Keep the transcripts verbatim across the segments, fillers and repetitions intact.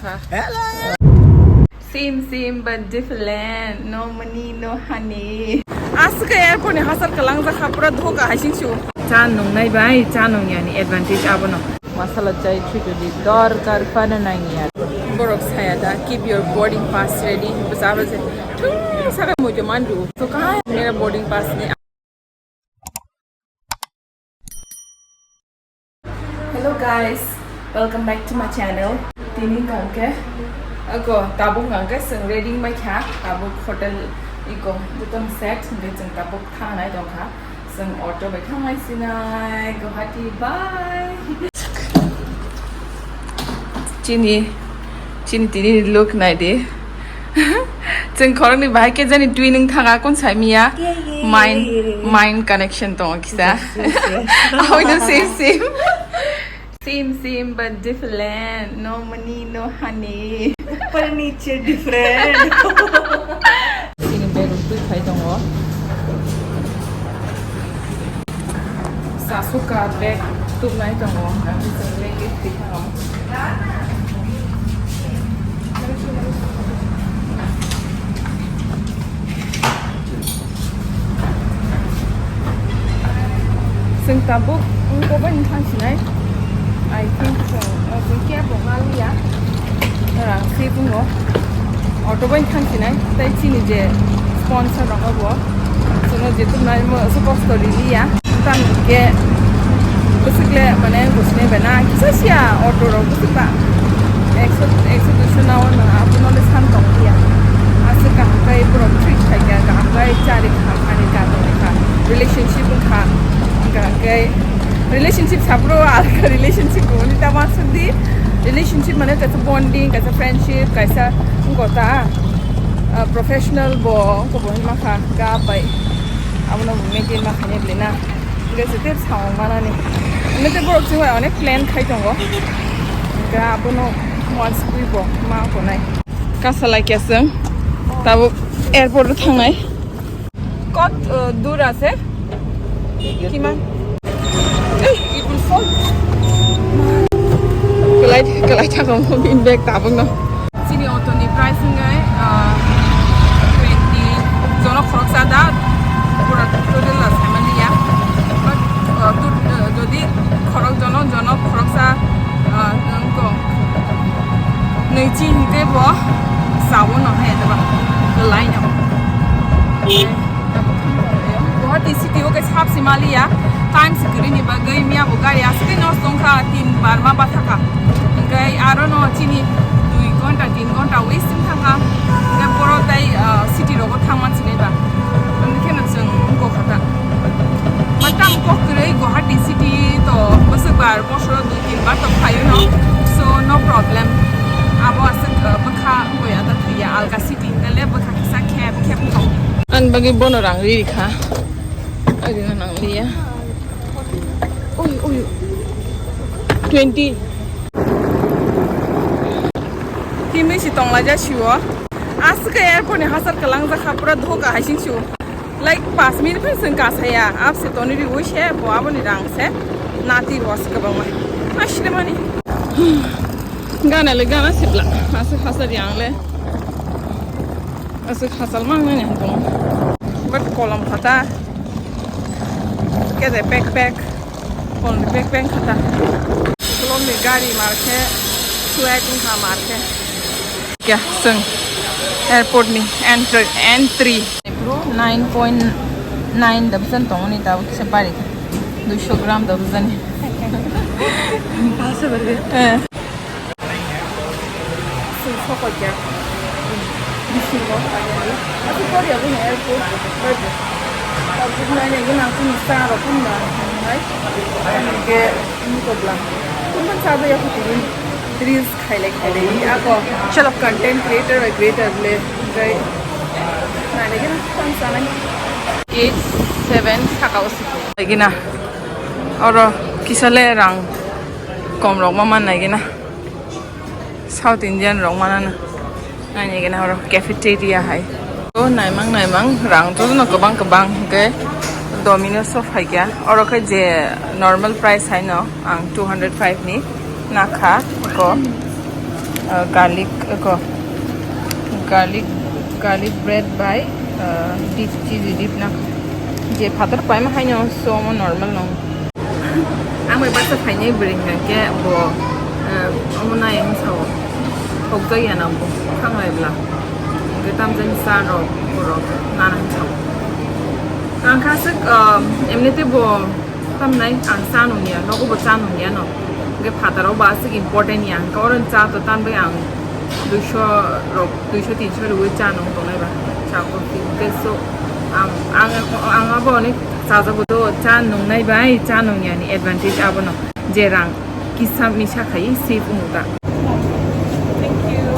Hello. Same, same, but different. No money, no honey. Aswk airport ni hasar kalang jakha pura dhoka hai sing su. Cha nungnai bai, cha nungyani advantage abono. Masala chai chutuli dorkar phano nangya. Borok saya da, keep your boarding pass ready. Bwsa bwsa. Thung saka mujo mandu. So ka mera boarding pass ni. Hello guys, welcome back to my channel. Tini hwnkhe, ako tabuk hwnkhe chwng ready wngbai kha, tabuk hotel iko buton set hwnkhe chwng tabuk thangnai tongkha. Chwng auto bai thangnai sinai Guwahati, bye. Chini, chini tini look nai di. Chwng khoroknwi bahai khe jani twi nwng thanga kun sai miya. Mind, mind connection tongo kisa. Yes, yes, yes. Ahoino same, same. Same, same, but different. No money, no honey. Upar niche different. Chini bag twi khai tongo. Sasuka bag tubnai tongo, ang chwng bag twi thango. Chwng tabuk wngkha bai thang sinai. I think so. Chwng kebo ngal ya. Rang se bungo. Auto bai thang sinai. Tai chini je sponsor rok bo. Chwngno je tubnai mo su kosto ri ya. Tamo hwnkhe bwswk le mane bwswkni bai na kisa siya auto rok bwswk ba ekso, ekso duiso na o nang abono le san tong liya. Aswk kaham khe borok treat khai kha, kaham khe chari kha, khani kha, tongwi kha, relationship wng kha. Hwnkha hwnkhe relationship saphuru alka relationship bo hwnwi ta ma swk di. Relationship mane kaisa bonding, kaisa friendship, kaisa wngkha ta, ah, professional bo wngkha bo hwnwi ma kha, ga bai abono bo maintain ma khainai bwlwi na. Hingke se tep samung manani. Hingke borok chwng bai onek plan khai tongo. Hingke abono wansugwi bo ma tongnai. Kasa laikya chwng. Tabuk airport o thangnai. Kot, uh, dur ase? Kiman? Ei, it will fall. Kalai, kalai thangkha mo bin bag tabuk no. Chini auto ni price wngkha, ah, twenty, jono khoroksa da, pura total da saimaliya. But, ah, tu-, ah, jodi khorok jono, jono khoroksa, ah, nangko naichi hingke bo sawo no hai da ba, line no. Guwahati city o khe sap se maliya, time se kwrwini bagwi miya bo gari aswk no tongkha, tin bar ma bathakha. Hingke aro no chini dui ghonta, tin ghonta waste wng thangkha. Hingke boro tai, ah, city rogo thangman sinai ba. Hingke no chwng wngkha ta. Matang kok kwrwi Guwahati city to bwswk bar bosoro dui tin bar to phaio no. So no problem. Abo aswk, ah, bwkha wngya ta thwiya alga city hingke le bwkha kisa khep khep no. Ang bagwi bono rang ri kha. Oi, rina nang liya. Oi, oi. Twenty. Kimi si tonglaja siwo. Aswk airport ni hasar kalang jakha pura dhoka hai sing siwo. Like, pas minute phai sing kasaya. Ap se toni ri wi se, bo abo ni rang se. Nati ro se kabang mai. Asire mani. Gana le gana sibla. Aswk hasar yang le. Aswk hasal mang nani hantong. But kolom khata. Kede pek pek. Kolom pek pek khata. Kolom ni gari markhe. Suai tungkha markhe. Kya sung. Airport ni entry, entry. Nine point nine da bwsani tongoni tabuk kisa bari. Duiso gram da bwsani. Eh. Chwng sokoi kha. Bisingo finally. Aswk poriya bini airport. Tabuk naina gwnang chini cha rok phano nai. Hingke wngkha bwla. Kunban cha baya kutini reels khailai khailai ni ako. Chalo. Content creator bai creator le. Hingke naina gwnang phano chanai. Eight, seven saka o siko. Lagi na. Oro kisa le rang kom rok ma man nai gina. South Indian rok manana. Nai nai gina oro cafeteria hai. O naimang naimang rang to no kwbang kwbang ke Domino's o phai kya. Oro khe je normal price hai no ang two hundred five ni nakha ko. Ah, garlic, ko, garlic, garlic bread bai, ah, dip, cheesy dip na. Je phatar paima haino so mo normal no. Ang bai baksa phainai bwrwi hwnkhe bo, ah, omo nai wng sao. Hokjak ya na bo, khanglai bla. Hwnkhe tamjani cha rok, borok nana wng sao. Ang kha swk, ah, emnite bo Tamnai ang cha nungya, nogo bo cha nungya no. Hwnkhe phataro bo aswk important ya. Hwnkhe oro cha to tanbai ang duiso rok, duiso tinso rwi cha nung tongnai ba. Cha coffee. Hwnkhe so ang, ang, ang abo onek chajago do cha nungnai bai cha nungya ni advantage abono. Je rang kisa misa khai save wngo ta. Thank you.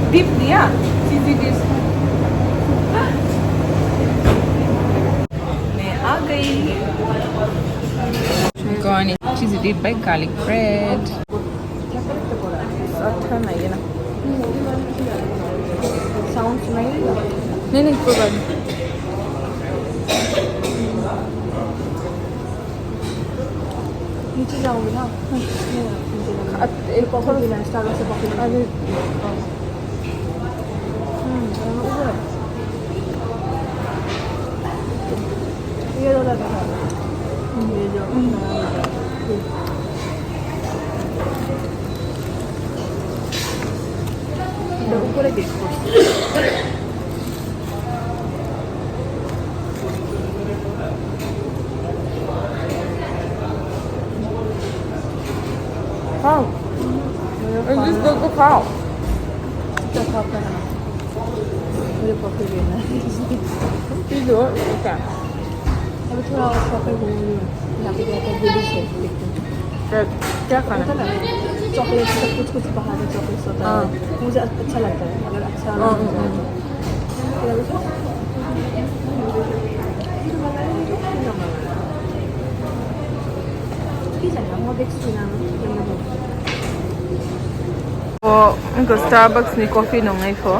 Dip diya? Cheesy dip. मैं आ गई। Goni cheesy dip by garlic bread. अच्छा नहीं है ना। Sounds नहीं। नहीं, नहीं, कोई बात नहीं। नीचे जाओगे ना? हाँ, ये कॉफी पीना है, Starbucks से कॉफी पीना है। अरे। हम्म, ऊपर। ये वाला देखो। ये जो। এটা উপরে বেক করছি। খাও। এই জুস গুলো তো খাও। এটা খাও কেন? ওরে পকেটে না। কি জোর এটা? अभी थोड़ा और पकड़ के बोलियो। यहाँ पे क्या क्या गुड है, देखते हैं। क्या, क्या खाना? पता ना, चॉकलेट का कुछ कुछ बाहर का चॉकलेट होता है। हाँ। मुझे अच-, अच्छा लगता है, अगर अच्छा हाँ, लग जाए हाँ, तो। हाँ। क्या बोलते हैं? ठीक है ना, वो देख सुना, क्या बोलते हैं? O, wngkha Starbucks ni coffee nungnai pho.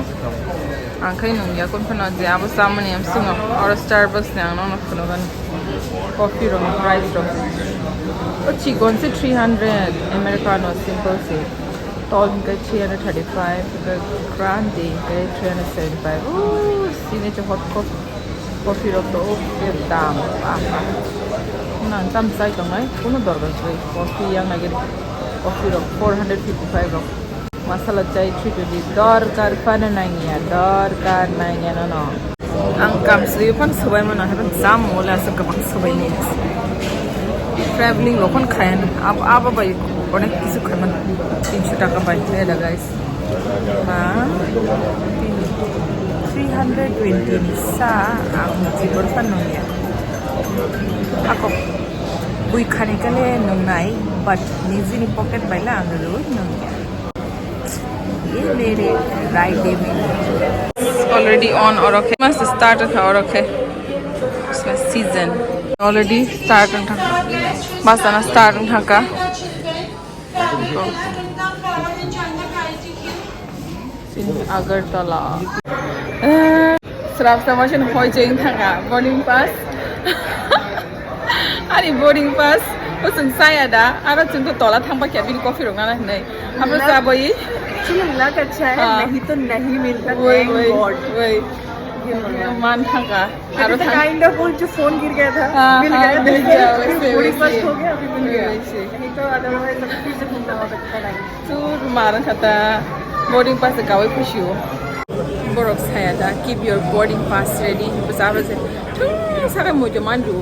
Ang khai nungya, kung phano je abo chamani amswngo. Oro Starbucks ni ang nono phunukgani. Coffee rok ni price rok. O chikon se three hundred, Americano simple se. Tall hwnkhe three hundred thirty-five, hwnkhe grande hwnkhe three hundred seventy-five. O, sini se hot coffee. Coffee rok to o khe dam, ah, ah. Nang tam chai tongnai, kunu dorkar kwrwi. Coffee yang nai gini. Coffee rok four hundred fifty-five rok. Masala chai three twenty. Dorkar phano nangya, dorkar nangya nono. Ang kam sui phano swbai mano, haikhe jam wngwi aswk kwbang swbai ni. Traveling rok phano khaya no. Ab-, abo bai onek kisu khaimano. Tinsho taka bai, nai da guys. Ma, three hundred twenty ni sa ang jibor phan nungya. Ako bui khani kale nungnai, but nijini pocket bai la ang rwi nungya. Ye mere rai de mere. Already on oro khe. Mas start kha oro khe. Christmas season. Already start wngkha. Bus ana start wngkha. Sini Agartala. Srap sama sini hoi jeng thanga boarding pass. Ani boarding pass. Usung saya da. Aro chung to tola thangpa kya bini coffee rong nana hinai. Hamro sa boyi. Chini luck acha hai, nahi to nahi milta, thank God. Woi. Man thanga. अभी तो kind of वो जो फोन गिर गया था, हाँ, मिल गया। हाँ, मिल गया, वैसे, वैसे। नहीं तो अदरवाइज अभी फिर से घूमना होता, पता नहीं। Chur mar kha ta boarding pass kawi khushi o. Borok saya da, "Keep your boarding pass ready." Bwsa bwsa thung sakai muitu mandu.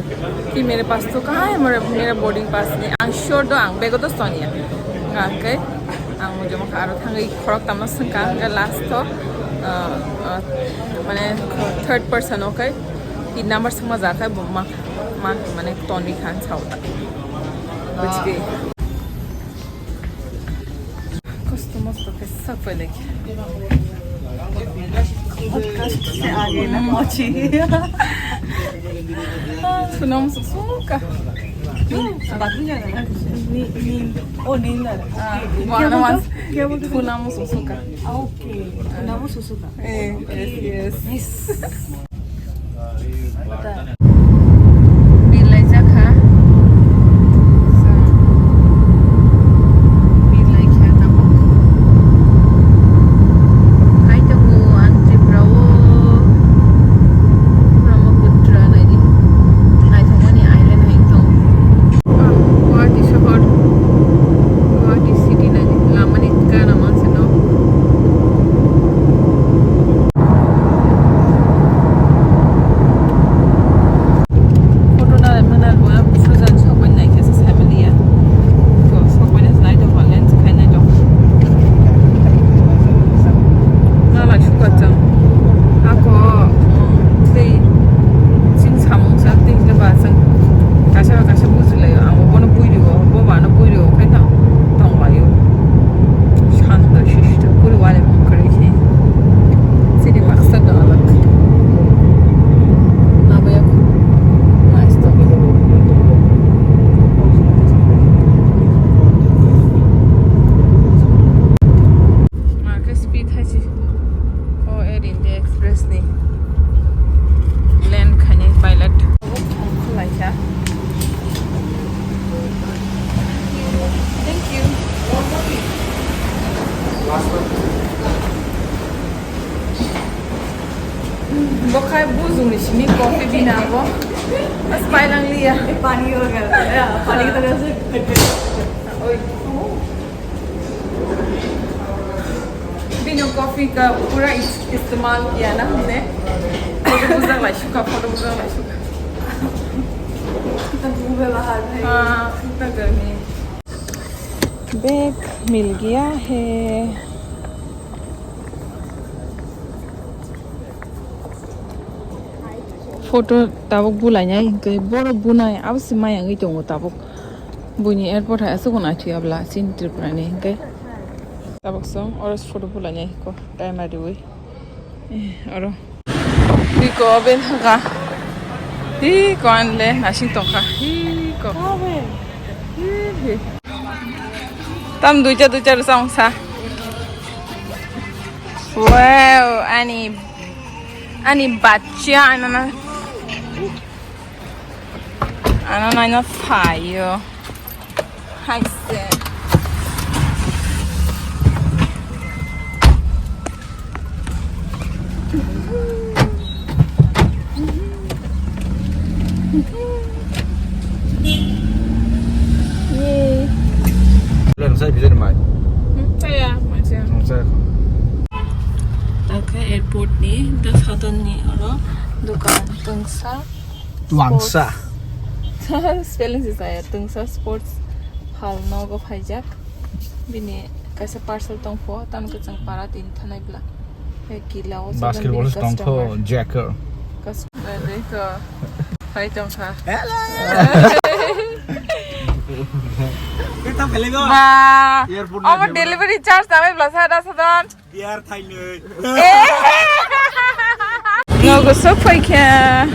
Ki mere pass to kaha hai, mere, mere boarding pass ni. Ang sure do ang bego to sonya. Ang kai ang muitu makha aro thangai khorok tamno sengka, ang last to, uh, uh, mane third person o kai. Tin number sengma ja khe bo ma, ma, mane tonwi kha ang sao ta. Bujdi. Kosto mosto khe sak pai lai khe. Podcast se aage na pahunchi. Thuna musu suka. Baat nahi jana na. Ni, ni, oh, ni na. Ah, kya bolta? Thuna musu suka. Okay. Thuna musu suka. Eh, yes, yes. Birlai jakha. Birlai kha tabuk. Bo khai bujung ni simi coffee bina bo. Bas pai lang liya. Pani ho gaya. Ya, pani ki tarah se. Oi. Bino coffee ka pura is-, istemal kiya na humne. Photo bujang lai shuka, photo bujang lai shuka. Kitna dhub hai bahar mein. Haan, kitna garmi. Bag mil gaya hai. Photo tabuk bulainai, hwnkhe borok bunai, abo se maya wngwi tongo tabuk. Buini airport hai aswk naithuya bwla chini Tripura ni, hwnkhe tabuk song oro photo bulainai ko time riwi. Eh, oro. Hiko oben haka. Hiko anle nasing tongkha. Hiko. Tam duita duita rwsa ongsa. Wow, ani, ani bachcha, ano na, ano na, ano phaio. Hai se. Yay. Belum saya bisa mai. Hmm, saya macam. Saya. Oke, airport ni, das hotel ni oro dukan tungsa. Tuangsa. Sports. Spelling se saya, tungsa sports hal nogo phaijak. Bini kaisa parcel tongpho, tamo kwchwng para tin thanai bla. He kila o. Basketball bini tongpho, customer. Jacker. Customer de ko. Hai tongkha. Hello. Kita beli go. Ba. Airport omo na delivery charge tamai bla sa da sadon. Biar thainwi. Nogo sok phaikha.